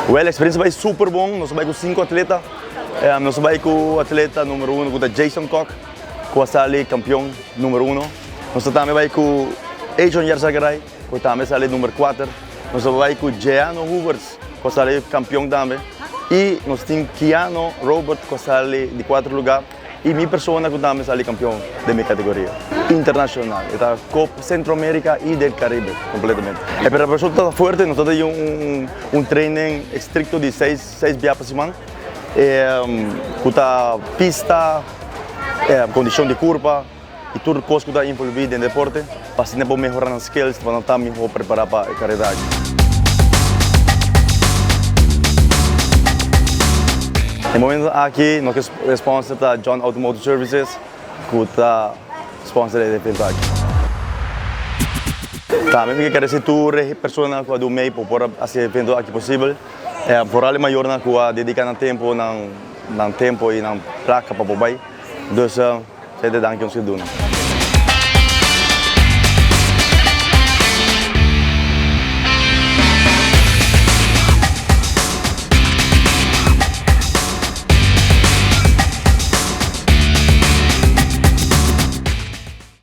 Well, experiencia bai super bon. Nos bai ku 5 atleta. Nos bai ku atleta numero 1 ku ta Jason Kock, ku a sali kampeon numero 1. Nos tambe bai ku Ajon Yarzagaray, ku tambe sali numero 4. Nos bai ku Jeano Hoovers, ku a sali kampeon tambe. I nos tin Keanu Robert, ku a sali di 4 lugá. I mi persona ku tambe sali kampeon den mi kategoria internashonal. E ta Copa Centroamerica i del Caribe kompletamente. E preparashon ta fuerte, nos ta tin un training estrikto di seis bia pa siman ku ta pista, kondishon di kurpa i tur kos ku ta envolví den deporte pa asina por mehorá nan skills pa nan ta mihó prepará pa e karera aki. E momento aki nos ke sponsor ta John Automotive Services ku ta sponsor e evento aki. Tambe mi ke agradesé tur e personanan ku a duna mei pa por a hasi e evento aki posibel. Foral e mayornan ku a dediká nan tempu, nan tempu i nan plaka pa por bai. Dus, sete danki nos ke duna.